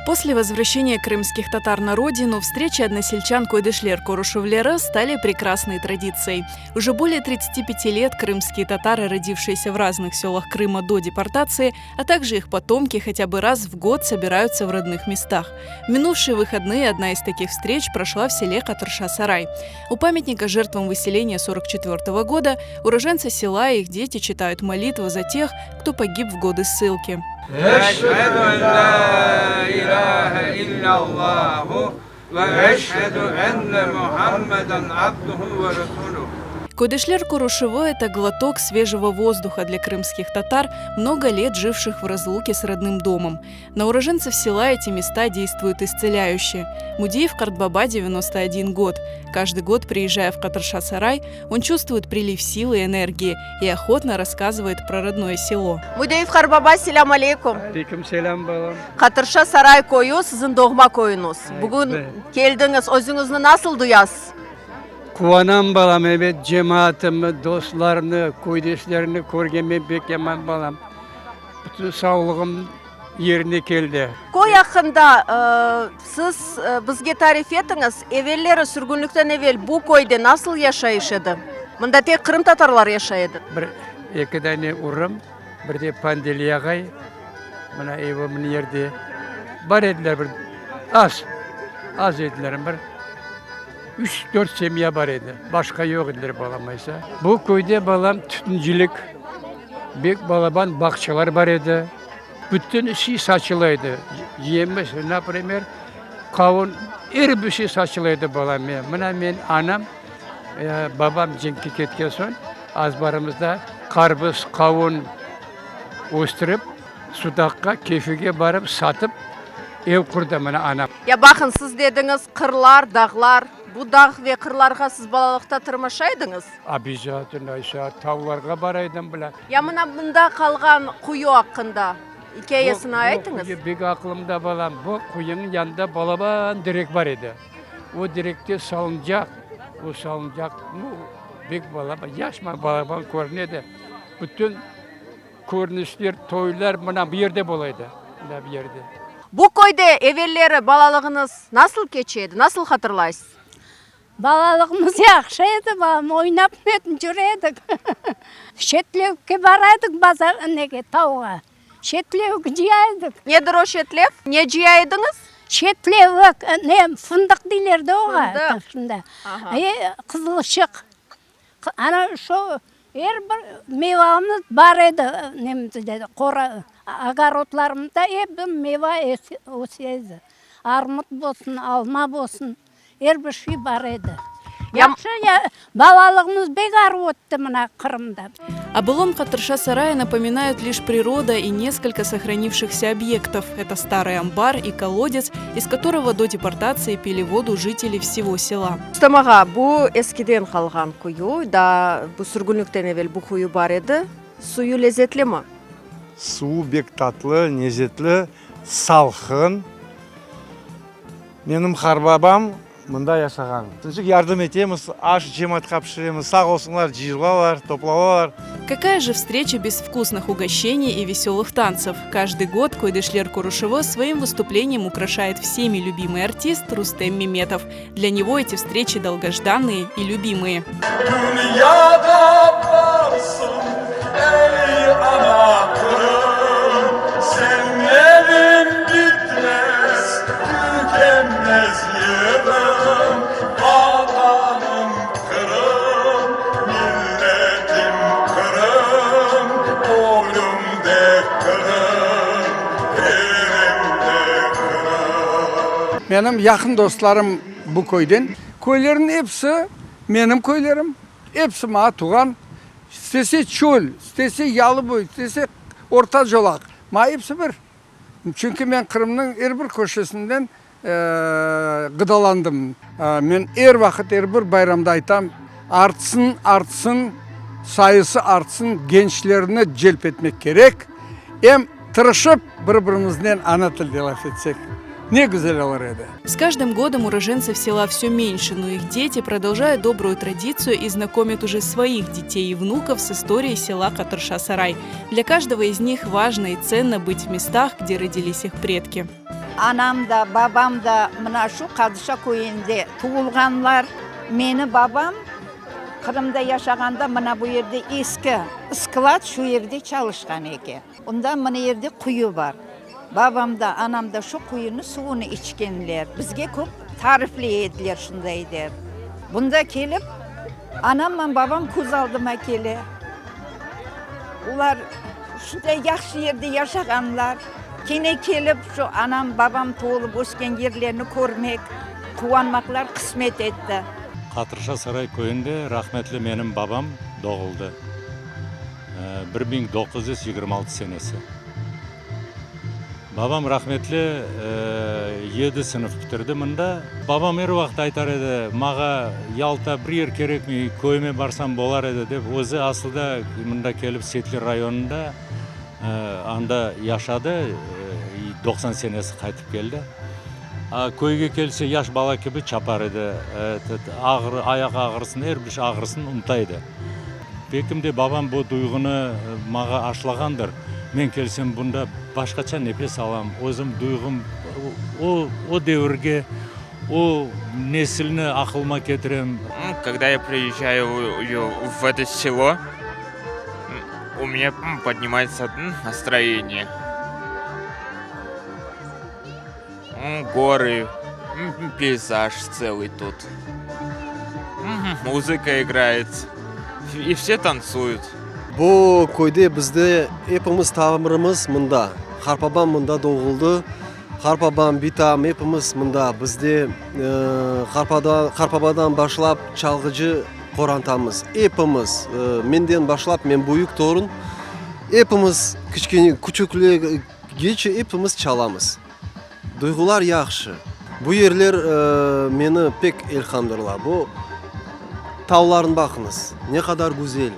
После возвращения крымских татар на родину встречи односельчан Койдышлер Корушевлера стали прекрасной традицией. Уже более 35 лет крымские татары, родившиеся в разных селах Крыма до депортации, а также их потомки хотя бы раз в год собираются в родных местах. В минувшие выходные одна из таких встреч прошла в селе Катырша-Сарай. У памятника жертвам выселения 44 года уроженцы села и их дети читают молитву за тех, кто погиб в годы ссылки. Eşhedü en lâ ilâhe illâllâhu ve eşhedü enne Muhammeden abduhu ve resuluhu. Койдышлер Курушево – это глоток свежего воздуха для крымских татар, много лет живших в разлуке с родным домом. На уроженцев села эти места действуют исцеляюще. Мудеев Картбаба 91 год. Каждый год, приезжая в Катырша-Сарай, он чувствует прилив силы и энергии и охотно рассказывает про родное село. Müdeyev qartbaba, selâm aleyküm. Aleyküm selâm, balam. Qatırşa Saray köyü siziñ doğma köyüñiz. Bugün keldiñiz, özüñizni nasıl duyasız? Quvanam, balam, ebet, cemaatımnı, dostlarımnı, köydeşlerimni körgeme pek yaman, balam. Bütün sağlığım yerine keldi. Köy aqqında siz bizge tarif etiñiz. Evelleri, sürgünlikten evel bu köyde nasıl yaşayış edi? Mında tek qırımtatarlar yaşay edi. Bir, eki dane urım, bir de Pandeli ağay, mına evi mına yerde bar ediler bir az, az ediler, bir üç, dört semya bar edi, başqa yoq ediler balam aysa. Bu köyde balam tütüncilik, bek balaban bağçalar bar edi. Bütün şey saçıla edi. Yemiş, naprimer, qavun, er bir şey saçıla edi balam. Mına men anam, babam cenkke ketken soñ, azbarımızda qarbız, qavun östürip, Sudaqqa, Kefege barıp satıp, ev qurdı mına anam. Ya baqıñ, siz dediñiz, qırlar, dağlar. Bu dağ ve qırlarğa siz balalıqta tırmaşa ediñiz? Obязательно, Ayşe, tavlarğa bara edim bile. Ya mına mında qalğan quyu aqqında ikâyesini aytıñız. Bu quyu bek aqlımda, balam. Bu quyunıñ yanında balaban terek bar edi. O terekte salıncaq, o salıncaq, nu, bek balaban, yaşman balaban körüne edi. Bütün körünişler, toylar mına bu yerde bola edi, mına bu yerde. Bu köyde evelleri balalığıñız nasıl keçe edi, nasıl hatırlaysız? Balalığımız yahşı edi, balam, oynap netip yüre edik. Şetlevke bara edik bazar, nege, tauğa. Şetlevik cıya edik. Nedir o şetlev? Ne cıya ediñiz? Şetlevik, ne, fındıq deyler de oğa. Fındıq. Şunda. E, qızılışıq. Ana şu er bir meyvamız bar edi, nemizde, qora, ogorodlarımızda ep bir meyva öse edi. Armut bolsun, alma bolsun. Er bir şey bar edi. Yahşı, balalığımız bek arı ötti mına Qırımda. О былом Катырша-Сарае напоминают лишь природа и несколько сохранившихся объектов. Это старый амбар и колодец, из которого до депортации пили воду жители всего села. Rustem ağa, bu eskiden qalğan quyu, daa bu sürgünlikten evel bu quyu bar edi. Suyu lezetlimi? Suvu bek tatlı, lezetli, salqın. Menim qarbabam mında yaşağan. Tınçıq yardım etemiz, aş cemaatqa pişiremiz, sağ olsunlar, cıyılalar, toplanalar. Какая же встреча без вкусных угощений и веселых танцев? Каждый год Койдышлер Курушево своим выступлением украшает всеми любимый артист Рустем Меметов. Для него эти встречи долгожданные и любимые. Dünyada varsın ey ana Qırım, Sen menim bitmez, tükenmez yırım, Vatanım Qırım, milletim Qırım, Ölüm de Qırım, tirim de Qırım. Menim yaqın dostlarım bu köyden. Köylerniñ episi menim köylerim, episi maña tuvğan. İstese çöl, istese yalı boyu, istese orta colaq, maña episi bir. Çünki men Qırımnıñ er bir köşesinden ğıdalandım. Men er vaqıt, er bir bayramda aytam, artsın, artsın, sayısı artsın, gençlerni celp etmek kerek. Em tırışıp bir-birimiznen ana tilde laf etsek, ne güzel olur edi. С каждым годом уроженцев села все меньше, но их дети продолжают добрую традицию и знакомят уже своих детей и внуков с историей села Катырша-Сарай. Для каждого из них важно и ценно быть в местах, где родились их предки. Anam da, babam da mına şu Qadışa köyünde tuvulğanlar. Meni babam Qırımda yaşağanda mına bu yerde eski sklad şu yerde çalışqan eken. Onda mına yerde quyu bar. Babam da, anam da şu quyunı suvunı içkenler. Bizge köp tarifley ediler şunday dep. Bunda kelip, anamman babam köz aldıma kele. Olar şunday yahşı yerde yaşağanlar. Kene kelip şu anam, babam tuvulıp ösken yerlerini körmek, quvanmaqlar qısmet etti. Qatırşa Saray köyünde rahmetli menim babam doğuldı. 1926 senesi. Babam rahmetli yedi sınıf bitirdi mında. Babam er vaqıt aytar edi, mağa Yalta bir yer kerekmey, köyüme barsam bolar edi dep. Özü asılda mında kelip Setli rayonında anda yaşadı, 90 senesi qaytıp keldi. Köyge kelse yaş bala kibi çapar edi, ağrı, ayaq ağrısını, er bir şey ağrısını unuta edi. Belkim de babam bu duyğunı mağa aşlağandır. Men kelsem bunda başqaça nefes alam, özüm duyğum, o, o devirge, o nesilni aqılıma ketirem. Kogda ya priezjayu v eto selo, u menya podnimayetsya nastroyeniye. Gorı, peyzaj tselıy tut. Muzıka igrayet, i vse tantsuyut. Bu köyde bizde epimiz tamırımız mında. Qartbabam mında doğuldı. Qartbabam, bitam epimiz mında. Bizde qartbabadan başlap çalğıcı qorantamız. Epimiz, menden başlap, men büyük torun, epimiz kiçkene, küçükle. Gece epimiz çalamız. Duyğular yahşı. Bu yerler meni pek ilhamdırla. Bu tavlarnı baqıñız, ne qadar güzel.